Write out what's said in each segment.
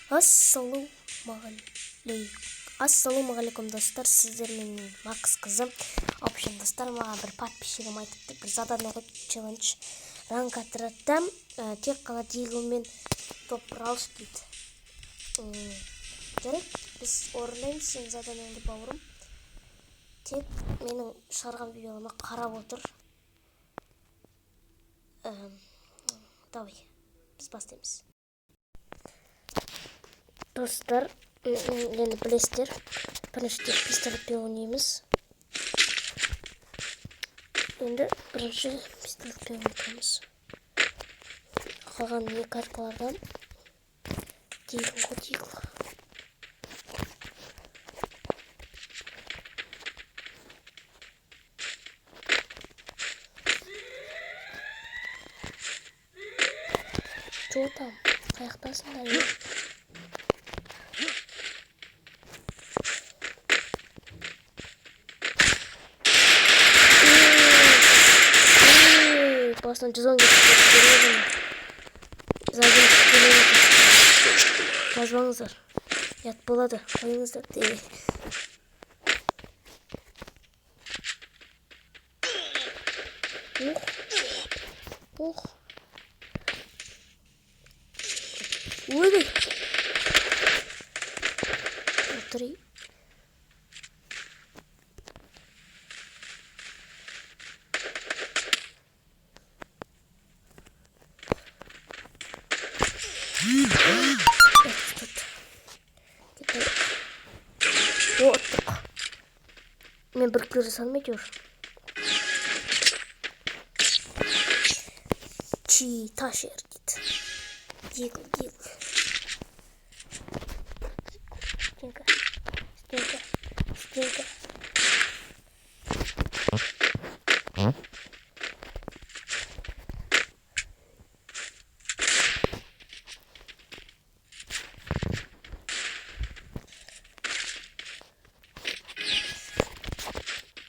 Ассалаумағалейкум, достар! Сіздермен мен, Макс қызы. В общем, достар, маған бір подписчигім айтыпты, бір задание қойып, челлендж: ранг отрядта тек қана диглмен топ бір алшы дейді. Жарайды, біз орындаймыз сенің заданиеңді, бауырым. Тек менің шығарған видеоларыма қарап отыр. Давай, біз бастаймыз, достар. Енді білесіздер, бірінші тек пистолетпен ойнаймыз. Енді бірінші пистолетпен ойнаймыз, қалған екі карталардан дигл ғой, дигл. Че там, қаяқтасыңдар, е? Ей, басынан 110 кетіп, заден келеді. Жазбаңыздар, ұят болады, қойыңыздар де. Ух, ух, ойбай, три. Тут. О, ұттық. Мен бір килл жасадым әйтеуір. Чи ташер дейді. Дигл, дигл. Стенка, стенка, стенка.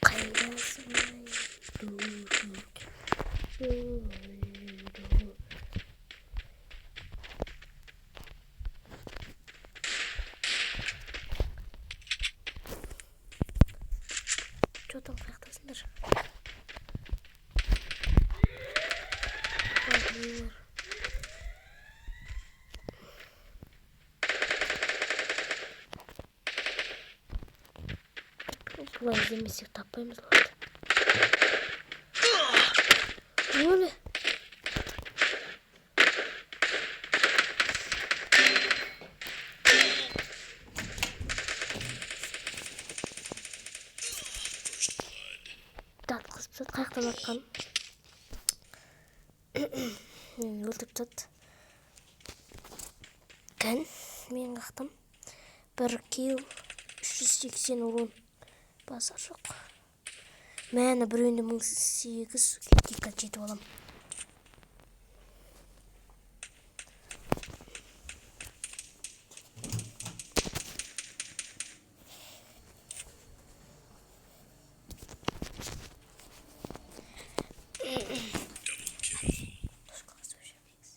Қайдасың? Ду, ду, ду. Че там, қаяқтасыңдар? Ой, бар. Бұлай іздемесек, таппаймыз оларды. Өле! Жатқызып тастады. Қаяқтан атқан? Мені өлтіріп тастады. Кән, мен қақтым. Бір килл, 380 урон. Базар жоқ. Мәні, біреуінде 1008, кеттік, жетіп алам. Точка қосып жібермеңіз.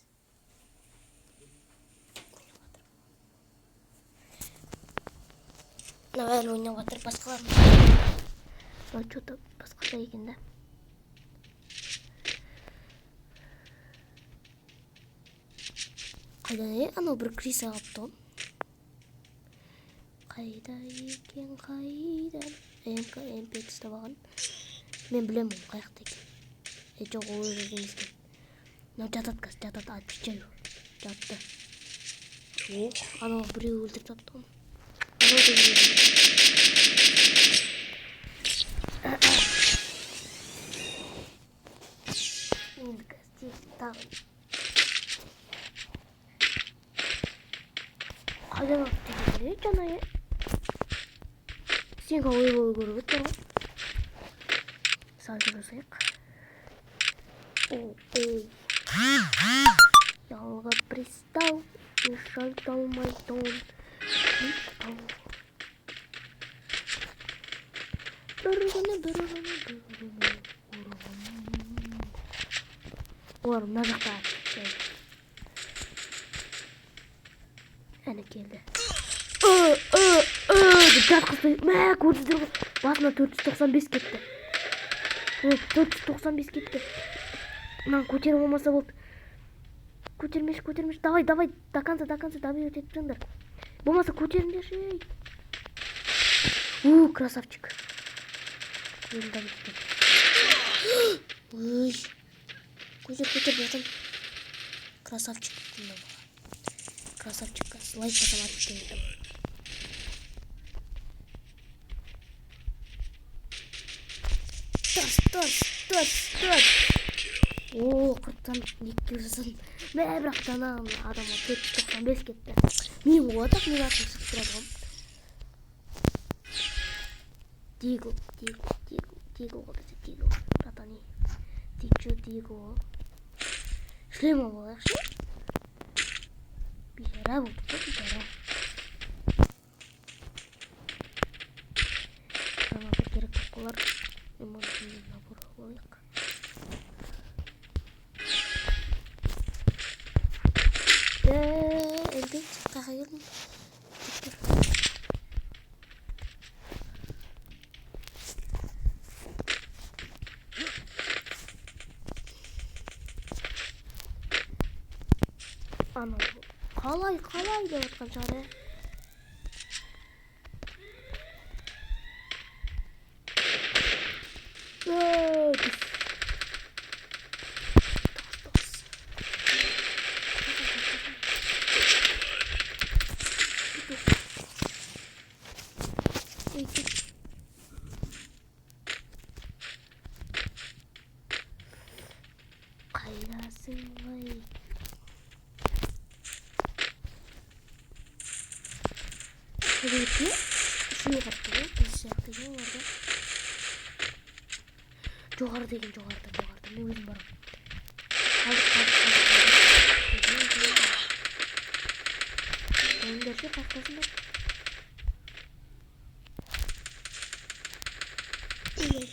Мынау әлі ойнап жатыр, басқалар. Мынау че-то басқаша екен да. Қайда, е? Анау бір криса қалыпты ғой. Қайда екен, қайда? МК, МП ұстап алған. Мен білемін оның қай жақта екенін. Е, жоқ, ол жерде емес екен. Мынау жатады қазір, жатады, отвечаю. Жатты. Ох, анау біреу өлтіріп тастапты ғой. Анау да өлді. Енді қазір тек тағы. Қайдан атты екен, е, жаңа, е? Сен ойбай көріп отыр ғой. Сальто жасайық. О, эй. Ялға пристал и шайтал майдан. Бір күні, бір күні, бір күні ұрғам. Олар мына жақта. Әне келді. Деп жатқызды. Мә, көрдіңіздер ғой. Басына 495 кетті. 495 кетті. Мынаны көтеріп алмаса болды. Көтермеші, көтермеші. Давай, давай, до конца, до конца добивать етіп тастаңдар. Болмаса көтеріңдерші, ей. У, красавчик. Өзім добить етемін. Ой. Көтер, көтер, братан. Красавчик мына бала. Красавчик. Лайк басам, атып кетемін. Тас, тас, тас, тас. О, 40-тан 2 килл жасадым. Мә, бірақ ана адамға 495 кетті. Мен ғой так менің атым шығып тұрады ғой. Дигл, Дигл, Дигл, Дигл ғой десе Дигл. Братан, ты чё, Дигл? Шлем алып алайықшы. Бейшара болдық қой, бейшара. Граната керек болып қалар. Эмоциональный набор алайық. М5 қаяққа келдім? Тұр. Анау қалай, қалай деп жатқан шығар, ә? Өө, түс. Тас, тас. Ей, кет. Қайдасың, ой? Суретте үшеуі қалыпты ғой, біз сияқты екен оларда. Жоғарыда екен, жоғарыда, жоғарыда. Мен өзім барамын. Қалдық, қалдық, қалдық, қалдық. Ойындар ше, қаяқтасыңдар? Ой.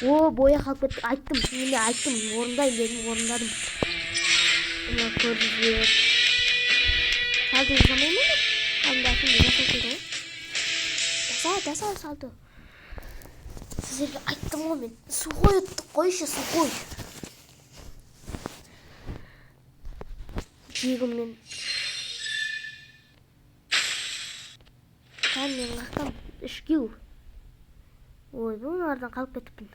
О, боя қалып кетті. Айттым, шынымен айттым, орындаймын дедім, орындадым. Мына көрдіңіздер. Салды жасамай ма? Алдында әкем жасап қойды ғой. Жаса, жаса, салды. Сіздерге айттым ғой мен. Сухой ұттық қойшы, сухой. Дегіммен. Кән мен қақтам. 3 килл. Ой, бұлардан қалып кетіппін.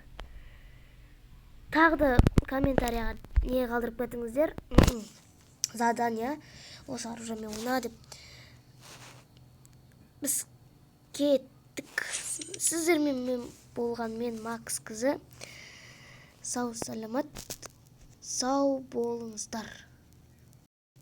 Тағы да комментарияға не қалдырып кетіңіздер. Задание осы оружиемен ойна деп. Біз кеттік. Сіздермен мен болған мен Макс қызы. Сау саламат. Сау болыңыздар.